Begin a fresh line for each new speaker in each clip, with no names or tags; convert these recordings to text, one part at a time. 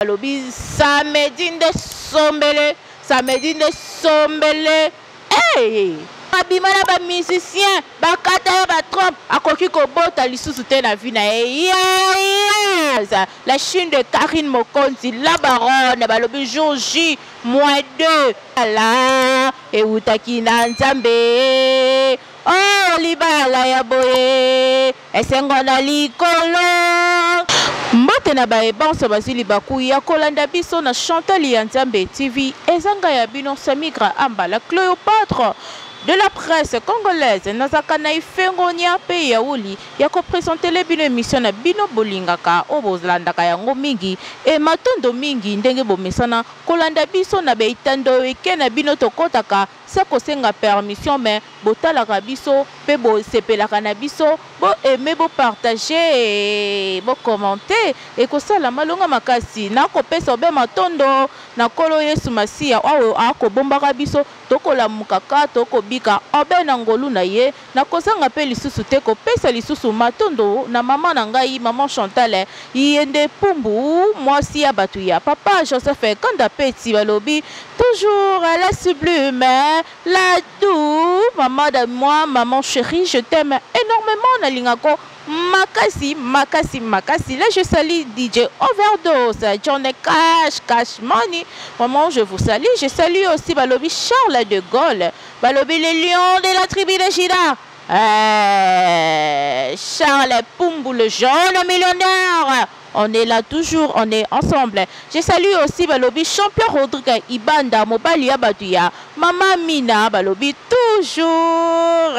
Balobi samedi nde sombele, samedi nde sombele. Hey! Abima na ba musiciens, bakata ye ba trompe, akoki kobota lisusu te na vie na ye. Yes! La Chine de Carine Mokonzi, la baronne, balobi jour J moins 2. La ewutaki na Nzambe. Oh libala ya boye esengo na likolo. Mbote na baye banso bazwi libaku ya kolanda biso na Chantal ya Nzambe TV, eza ngai ya bino Samigra Amba la Cleopatre de la presse congolaise. Nazalaka na ifengonia pe yauli ya ko presentele bino emission na bino bolingaka oyo bolandaka yango mingi e matondo mingi ndenge bomesana kolanda biso na ba etando eke na bino tokotaka se kosenga permission mais botalaka biso pe bosepelaka na biso bo aimer bo partager bo commenter ekosala malonga makasi nakopesa obe matondo na nkolo yesu masiya oyo akobombaka biso tokolamuka ka tokobika obe na ngolu na ye nakozanga pe lisusu te kopesa lisusu matondo na maman na ngai maman Chantal ye nde pumbu mwasi ya batu ya papa Joseph Kanda Peti balobi toujours la sublime la doux maman de moi maman cherie je t'aime enormement nalingako makasi makasi makasi. Là je salue DJ Overdose John Cash Cash Money, maman je vous salue. Je salue aussi balobi Charles de Gaulle, balobi les lions de la tribu de Juda, Charles Pumbu le jeune millionnaire. On est là toujours, on est ensemble. Je salue aussi balobi champion Rodrigue Ibanda mobali ya batuya mama Mina balobi toujours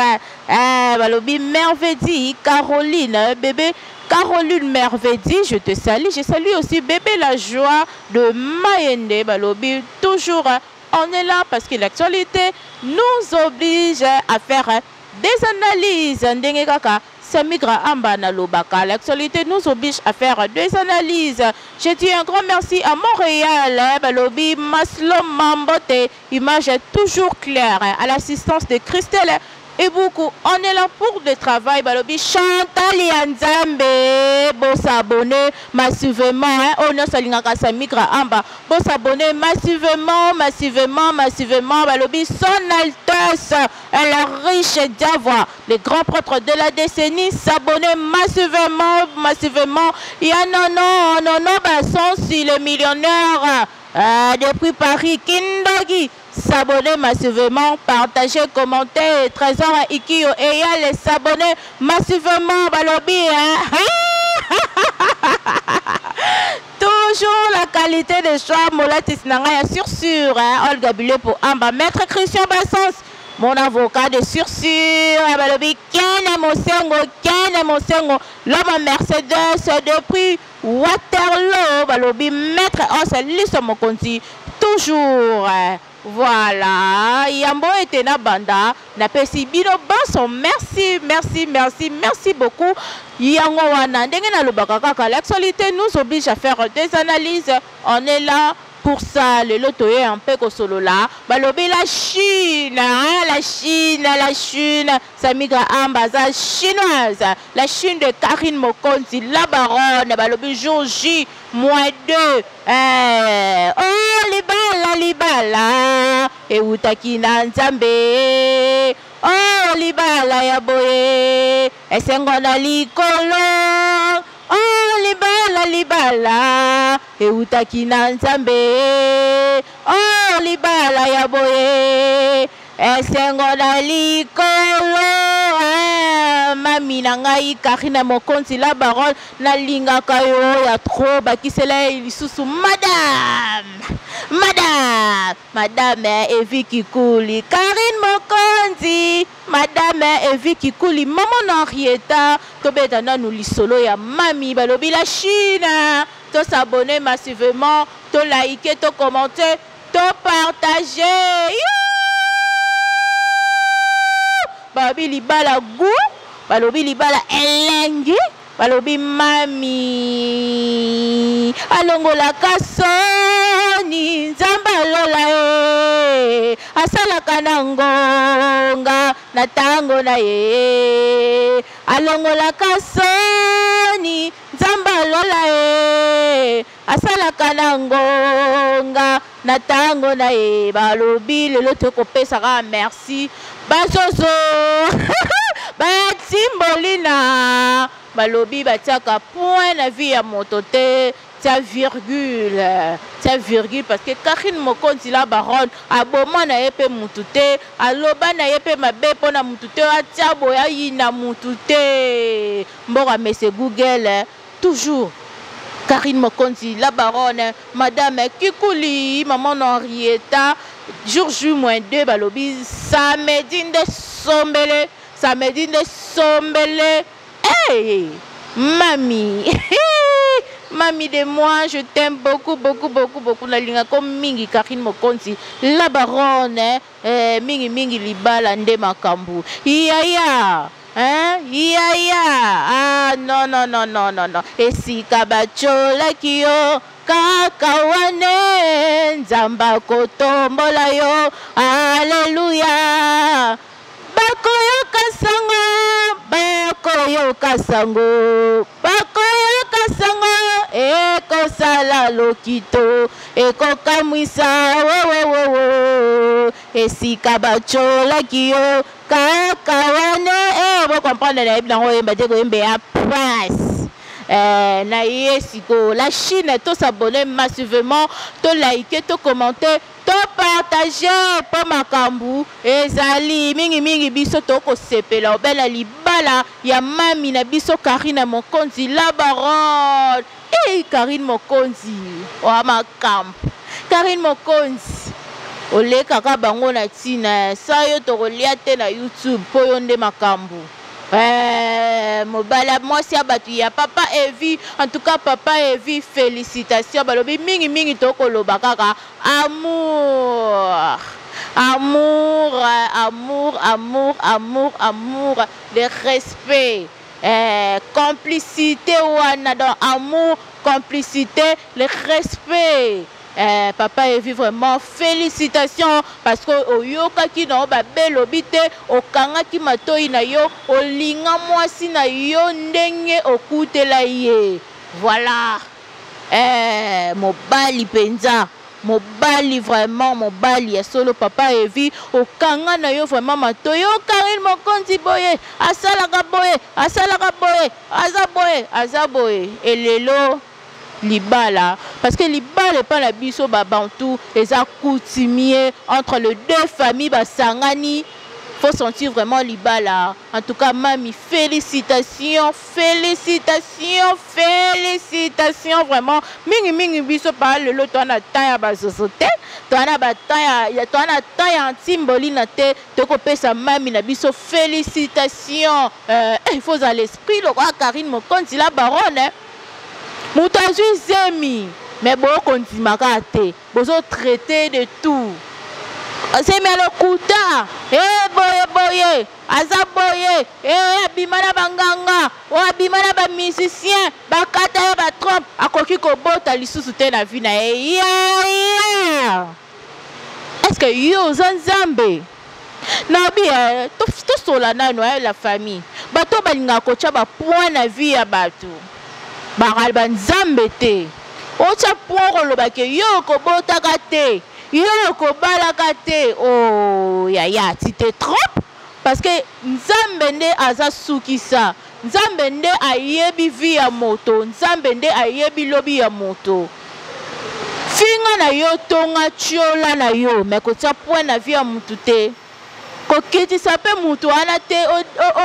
balobi Mervedi Caroline bébé Caroline Mervedi, je te salue. Je salue aussi bébé la joie de Mayende balobi toujours on est là parce que l'actualité nous oblige à faire des analyses. Ndenge kaka Samigra Amba na lobaka, l'actualité nous oblige à faire des analyses. Je dis un grand merci à Montréal, balobi Maslo Mambote, image toujours claire, à l'assistance de Christelle Ebuku. On est là pour le travail, balobi Chantal ya Nzambe, bo s'abonner massivement, hein, on a salingaka Samigra Amba, bo s'abonner massivement, massivement, massivement, balobi son Altesse, la riche Diavoie, le grand prêtre de la décennie, s'abonner massivement, massivement. Il y a non, non, non, non, bah, sans si le millionnaire, depuis Paris, Kindogi, s'abonner massivement, partager, commenter, Trésor Ikio, et y a les s'abonner massivement, balobi, hein. Toujours la qualité de choix, Molatis Nangaya sur sûr, hein, Olga Bulepo Amba, Maître Christian Bassens, mon avocat de sur sûr, balobi Ken Mosengo, Ken Mosengo, l'homme Mercedes depuis Waterloo, balobi Maître Os Liso Mokonzi, toujours. Voilà, yambo ete na banda, na pesi bino banso, merci, merci, merci, merci beaucoup. Yango wana, ndenge na lobaka kaka, l'actualité nous oblige à faire des analyses, on est là pour ça. Le loto est un peu kosolola. Balobi la Chine, hein, la Chine, la Chine, Samigra Ambaza chinoise, la Chine de Carine Mokonzi, la baronne, balobi jour J moins 2. Oh libala libala ewutaki na Nzambe. Oh libala ya boye esengo na likolo. Oh libala libala ewutaki na Nzambe. Oh libala ya boye esengo na likolo. Mami na ngai Carine Mokonzi la baronne, nalingaka yo ya trop, bakisela ye lisusu madame, madame, madame Evi Kikuli, Carine Mokonzi, madame Evi Kikuli, maman Henrietta, tobeta nanu lisolo ya mami balobi la Chine, to s'abonner massivement, to liker, to commenter, to partager. Balobi libala goût, balobi libala elengi, balobi mami alongolaka soni, Nzambe alola ye, asalaka na ngonga na tango na ye, alongolaka soni, Nzambe alola e asalaka na ngonga na tango na ye. Balobi lelo tokopesa kaka merci bazozo batimbolina balobi batiaka point na vie ya moto te, tia virgule, tia virgule, parce que Carine Mokonzi la baronne aboma na ye mpe mutu te, aloba na ye mpe mabe mpo na mutu te, atia boye ayina mutu te. Mboka mese Google toujours Carine Mokonzi la baronne, madame Kikuli, maman Henrietta, jour J moins 2 balobi samedi nde sombele, samedi nde sombele. Hey mami, mami de moi, je t'aime beaucoup beaucoup beaucoup beaucoup, nalingako mingi Carine Mokonzi la baronne. Eh, mingi mingi libala nde makambo yaya, hein? Yaya, ah, non non non non non non, esika batiolaki yo kaka wane, Nzambe akotombola yo, alleluya. Bakoyoka sango, bakoyoka sango, bakoyoka sango, ekosala lokito, ekokamwisa wowowowo, esika batiolaki yo kaka wane. Eh, bocomprendre, nayebi nango oyemba te, koyemba ya prince. Na ye sikoyo la Chine, tosabonner massivement, tolike, tocommenter, topartage, mpo makambo ezali mingimingi. Biso tokosepela obela libala ya mami na biso Karine Mokonzi la baronne. Ei, Karine Mokonzi wa makambo, Karine Mokonzi olekaka bango na ntina sa yo tokolia te na YouTube mpo yo nde makambo. Mobali mwasi ya bato ya papa Evi, en tout cas papa Evi, félicitation. Balobi mingi mingi tokoloba kaka amour, amour, amour, amour, amour, amour, le respect, complicité wana, donc amour, complicité, le respect. Papa Evi, vraiment félicitations, parce que oyokaki na yo babelobi te, okangaki matoi na yo, olinga mwasi na yo ndenge okutela ye. Voilà, mobali mpenza, mobali vraiment, mobali ya solo. Papa Evi, okanga na yo vraiment matoi o Karine Mokonzi boye asalaka boye, asalaka boye, aza boye, aza boye, elelo libala, parce que libala epai na biso babantu eza coutumier entre les deux familles basangani, faut sentir vraiment libala. En tout cas mami, félicitations, félicitations, félicitations vraiment mingi mingi. Biso pa lelo toa na temps ya bazozo te, toa na batemps ya, toa na temps ya antimbolina te. Tokopesa mami na biso félicitation. Il faut ozala l'esprit lokola Karine Mokonzi la baronne. Moto azwi zemi, me bokondima kaka te, bozotraite de tout, zemi ya lokuta, e boye boye, aza boye, e abima na banganga, o abima na bamusicien, bakata ye batrompe, akoki kobota lisusu te na vie na ye. Yaya, est ce que yo oza Nzambe? Nabi tosola nano la famille, bato balingaka kotya bapoint na vie ya bato bakala banzambe te. Otya point, kolobake yo okobotaka te, yo okobalaka te. Oh yaya, tu te trompes, parce que Nzambe nde aza sukisa, Nzambe nde ayebi vie ya moto, Nzambe nde ayebi lobi ya moto. Finga na yo, tonga, tiola na yo, me kotia point na vie ya mutu te, kokitisa mpe mutu wana te,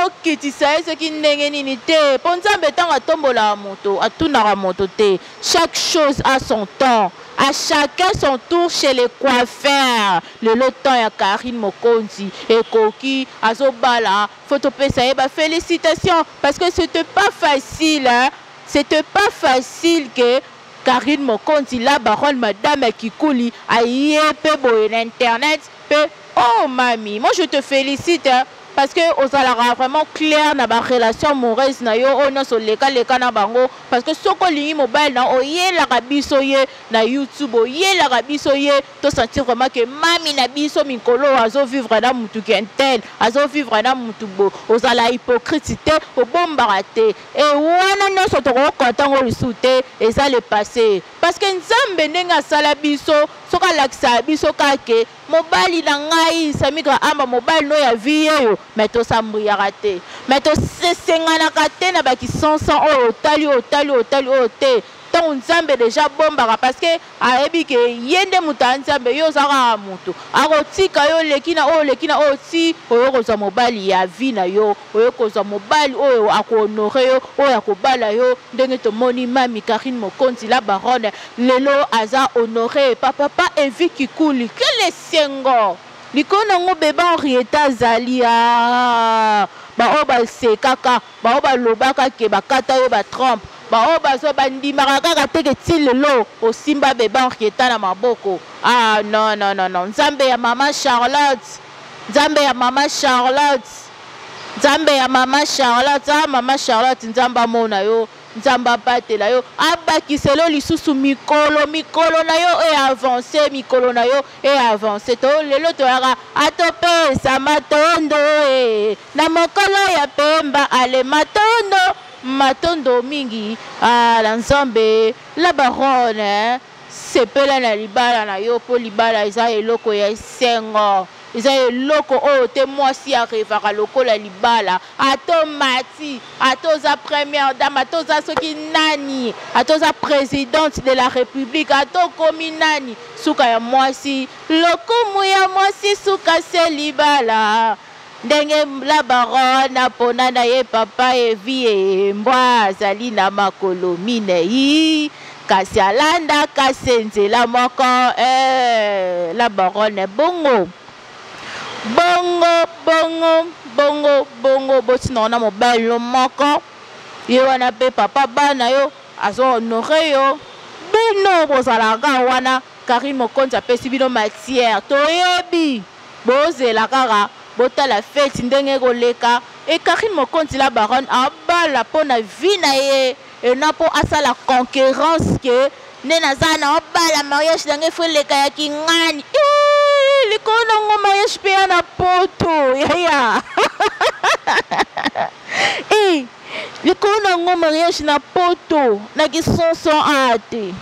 okitisa ye soki ndenge nini te, mpo Nzambe ntango atombolaka moto, atunaka moto te. Chaque chose a son temps, à chacun son tour chez les coiffeurs. Lelo temps ya Karine Mokonzi ekoki, azobala, faut topesa ye bafélicitation, parce que c'était pas facile, hein? C'était pas facile que Karine Mokonzi la baronne, madame Kikuli, aye mpe boye na internet mpe. Oh mami, moi je te félicite, hein? Parce que ozalaka vraiment clair na ba relation amoureuse na yo oyo nyonso olekaleka na bango. Parce que soki olingi mobali na oyelaka biso ye na YouTube, oyelaka biso ye to sentir vraiment que mami na biso mikolo azo vivre na mutu kentel, azo vivre na mutu bo. Ozala hypocrite te, obombaka te. Et wana nyonso tokokonta ngo lisusu te, eza le passé. Parce que Nzambe ndenge asala biso, soki alakisaka biso kaka mobali na ngai Samigra Amba, mobali no ya vie yeyo, mais tosambriyaka te, mais tosesenganaka te na bakisonson oyo otali otali otali oyo te. Ntango Nzambe deja abombaka, parce que ayebi ke ye nde moto ya Nzambe, yo oza kaka moto, akotika yo oleki na oyo oleki na oyo ti oyo kozwa mobali ya vie na yo, oyo kozwa mobali oyo akohonore yo, oyo akobala yo. Ndenge tomoni mami Karine Mokonzi la baronne lelo aza honore pa papa Evi Kikuli. Quel esengo! Likolo nango bebe Henrietta azali, ah, baoyo basekaka, baoyo balobaka ke bakata yo ba trompe, baoyo bazwa bandimaka kaka te ke ti lelo osimba bebe Henrietta na maboko. Ah non non non non, Nzambe ya mama Charlotte, Nzambe ya mama Charlotte, Nzambe ya mama Charlotte, ah mama Charlotte, Nzambe amona yo, Nzambe abatela yo, abakiselo lisusu mikolo, mikolo na yo e avance, mikolo na yo e avance. To lelo toyaka atopesa matondo e na mokolo ya pemba, ale matondo, matondo mingi ah, na Nzambe la baronne. Sepela na libala na yo, po libala eza eloko ya esengo, eza eloko oyo te mwasi arevaka lokola libala. Ata omati, ata oza première dame, ata oza soki nani, ata oza presidente de la république, ata okomi nani, suka ya mwasi, lokumu ya mwasi suka se libala. Ndenge la baronne apona na ye papa Evi e mbwa azali na makolo minei kasi alandaka se nzela moko eh, la baronne bongo bongo bongo bongo bongo botina wana mobali yo moko ye wana mpe papa bana yo azo honore yo bino bozalaka wana. Carine Mokonzi apesi bino matière, toyebi bozela kaka botala feti ndenge ekoleka. Et Carine Mokonzi la baronne abala mpo na vie na ye et non mpo asala concurrence ke nde naza na obala mariage na ngai fo eleka ya kingani. Eeh, likolo na ngo mariage mpe ya na poto yaya. Eh, likolo na ngo mariage na poto na kisonson a te,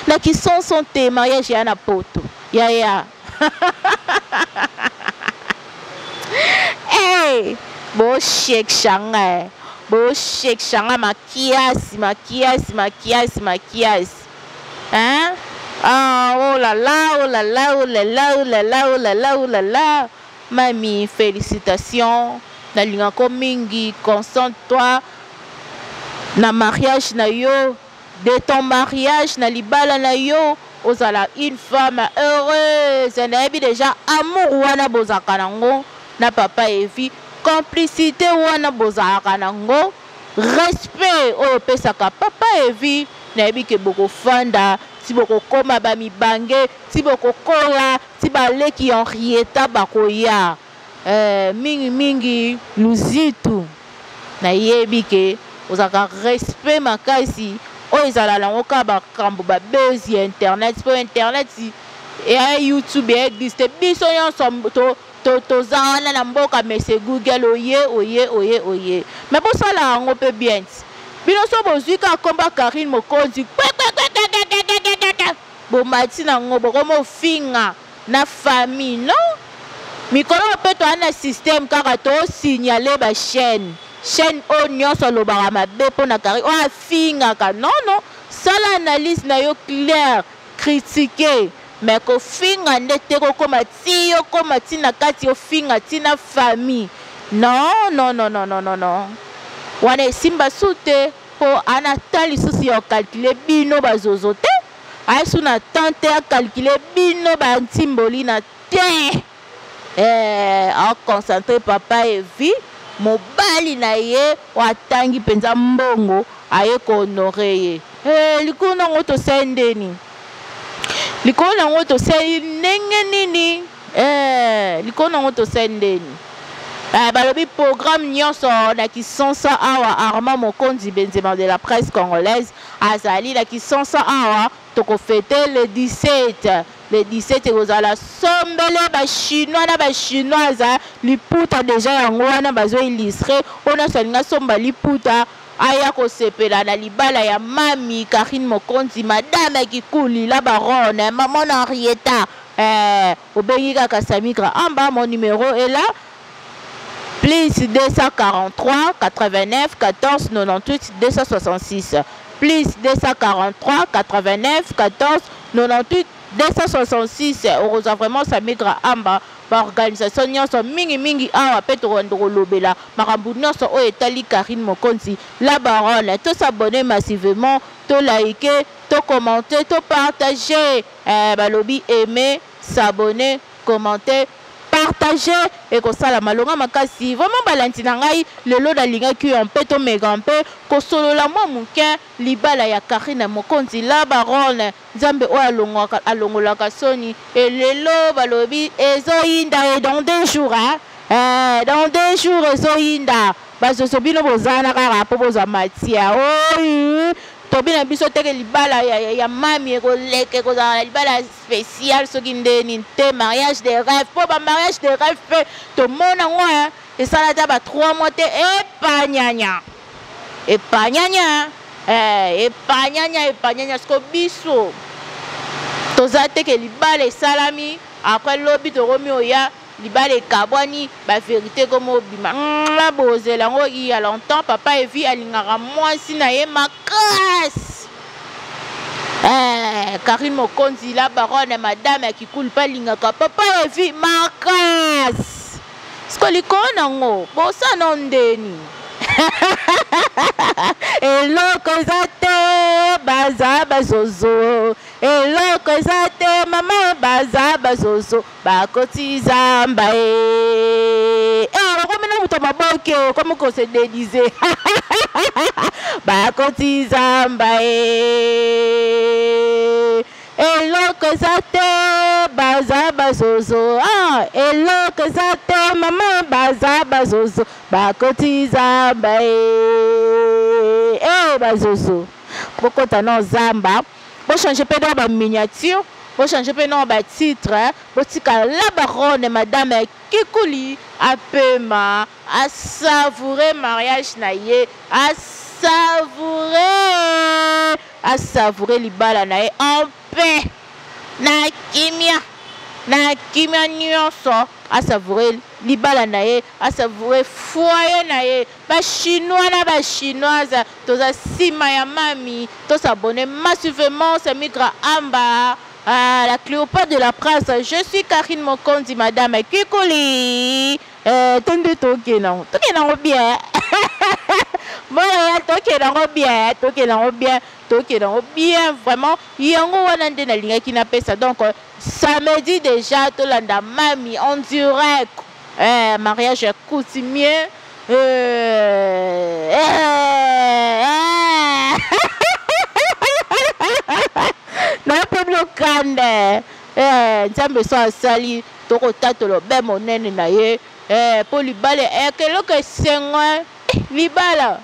na kisonson te, mariage ya na poto yaya. Hey, boshekshanga, boshekshanga makiasi makiasi makiasi makiasi, hein? Ah, oh là là, oh là là, oh là là, oh là là, oh là là, oh là là. Mami, félicitations. Nalingako mingi, concentre-toi na mariage na yo, de ton mariage na libala na yo, ozala une femme heureuse. Nayebi déjà amour wana bozalaka nango na papa Evi, complicité wana bozalaka nango, respect oyo opesaka papa Evi, nayebi ke bokofanda ti bokokoma ba mibange, ti bokokola, ti baleki Henrietta bakoya. Mingi mingi Luzitu, nayebi ke ozalaka respect makasi oyo ezala nango kaka bakambo ba buzz ya internet, po internet ya YouTube ya existe, biso nyonso toza wana na mboka mese Google oye oye oye oye, mais bosala yango mpe bien ti bino so bozwi kaka komba Carine Mokonzi bomati nango bokomi ofinga na famille. Non, mikolo mpe toza na système kaka tosignale ba chaîne, chaîne oyo nyonso alobaka mabe mpo na Carine oyo afingaka. Non non, sala analyse na yo claire, critique, mais kofinga nde te, kokoma ti yo koma ti na kati ofinga ti na famille. Non non non non non non non, wana esimba su te, mpo ana ta lisusu ya kokalkule bino bazozo te, ayesu na temps te akalkule bino bantimboli na te. Aconcentre papa Evi, mobali na ye oyo atangi mpenza mbongo aye kohonore ye. Likolo nango tosali ndeni, likolo nango tosali ndenge nini? Likolo nango tosali ndeni? Eh, balobi programme nyonso na kisonsa awa Armand Mokonzi Benzema de la presse congolaise azali na kisonsa awa tokofete le 17 le 17 ekozala sombele ba chinois na ba chinoise liputa deja yango wana bazo illustre oyo nyonso alingi asomba liputa aya kosepela na libala ya mami Carine Mokonzi madame Kikuli la baronne maman Henrietta eh, obengi kaka Samigra Amba mon numéro est là plus 243 89 14 98 266 plus 243 89 14 98 266 okozwa vraiment Samigra Amba baorganisation nyonso mingimingi awa mpe tokobanda kolobela makambo nyonso oyo etali Carine Mokonzi la baronne. Tosabonne massivement, tolike, tocommente, topartage. Eh, balobi aimer, s'abonner, commenter, partager ekosala malonga makasi. Vraiment balandi na ngai lelo nalingaki yo mpe tomeka mpe kosolola mwa moke libala ya Carine Mokonzi la baronne. Nzambe oyo alongwaka alongolaka soni et lelo balobi ezoyinda et dans deux jours hein? Eh, dans deux jours ezoyinda bazozo bino bozana kaka mpo bozwa matière oyo tobi na biso teke libala ya, ya, ya mami ekoleka ekozala na libala spécial soki nde nini te mariage de rêve mpo ba mariage de rêve mpe tomona ngo esala ata ba 3 mois te epanyanya epanyanya eh, epanyanya epanyanya siko biso toza te ke libala esalami après lobi tokomi oya libala ekabwani baverité ekomi obima nga bozela yango il y a longtemps papa Evi alingaka mwasi na ye makasi eh, Karine Mokonzi la baronne madame ya Kikulu mpe alingaka papa Evi makasi siko likolo nango bosana ndeni eloko eza te baza bazozo eloko eza te mama baza bazozo bakoti zamba e eh, okomi na moto maboke okomi kose déguise bakoti zamba e eloko eza te baza bazozo ah, eloko eza te mama baza bazozo bakoti zamba e eh, bazozo bokota na zamba bochange mpe na baminiature bochange mpe na batitre botika la baronne madame Kikuli apema asavoure mariage na ye asavoure asavoure libala na ye en paix na kimia na kimia nyonso asavoure libala na ye asavoure foyer na ye bachinois na bachinoise toza nsima ya mami tosabone massivement Samigra Amba. Ah, la Cléopâtre de la presse, je suis Karine Mokonzi, madame Kikuli. Eh, tonde tokena, tokena bien. Moya tokena bien, tokena bien, tokena bien vraiment. Yango wana nde nalingaki napesa donc samedi déjà tolanda mami en direct. Eh, mariage coutumier. Eh, eh, eh. Nayebi bino kanda eh, nzambe so asali tokotatola obe monene na ye eh, mpo libala ekeloko esengo eh, libala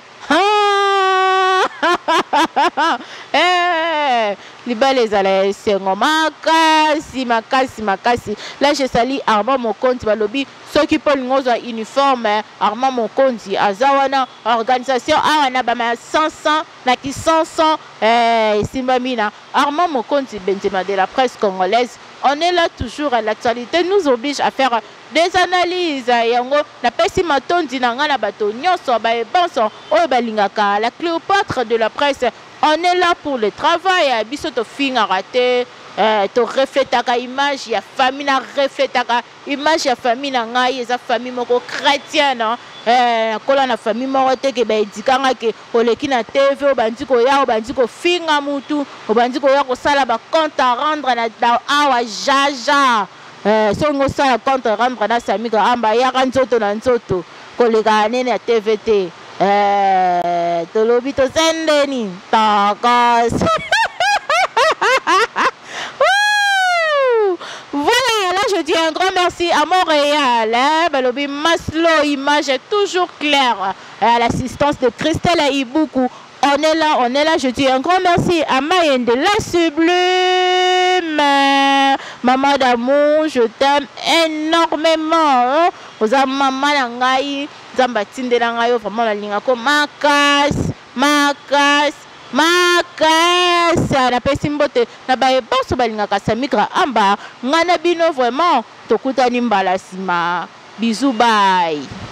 eh, libala ezala ya esengo makasi makasi makasi. Là je salue Armand Mokonzi balobi soki mpo olingi ozwa uniforme Armand Mokonzi aza wana organisation awa na bama 100 na kisonso eh, esimbami na Armand Mokonzi Benzema de la presse congolaise. On est là toujours, l'actualité nous oblige à faire des analyses. Yango napesi matondi na ngai na bato nyonso bayebanso oyo balingaka la Cléopâtre de la presse. On est là pour le travail, biso tofingaka te eh, torefletaka image ya famille na refletaka image ya famille na ngai eza famille moko chrétienne eh, nakola na famille moko te ke baedikanga ke oleki na TV obandi koya obandi kofinga mutu obandi koya kosala bacompte à rendre na, na awa jaja eh, soki osala compte à rendre na Samika Amba yaka nzoto na nzoto koleka nene ya TV te eh, tolobi tosendeni tokos. Voilà, là je dis un grand merci. merci à Montréal, hein, balobi Maslow, image est toujours claire, à l'assistance de Christelle Ibuku. On est là, on est là. Je dis un grand merci à Mayende la sublime. Maman d'amour, je t'aime énormément. Hein. Oza maman na ngai, Nzambe atindela ngai yo vraiment nalingako makasi, makasi, makasi. Napesi mbote na baye banso balingaka Samigra Amba. Ngai na bino vraiment tokutani mbala nsima. Bisous bye.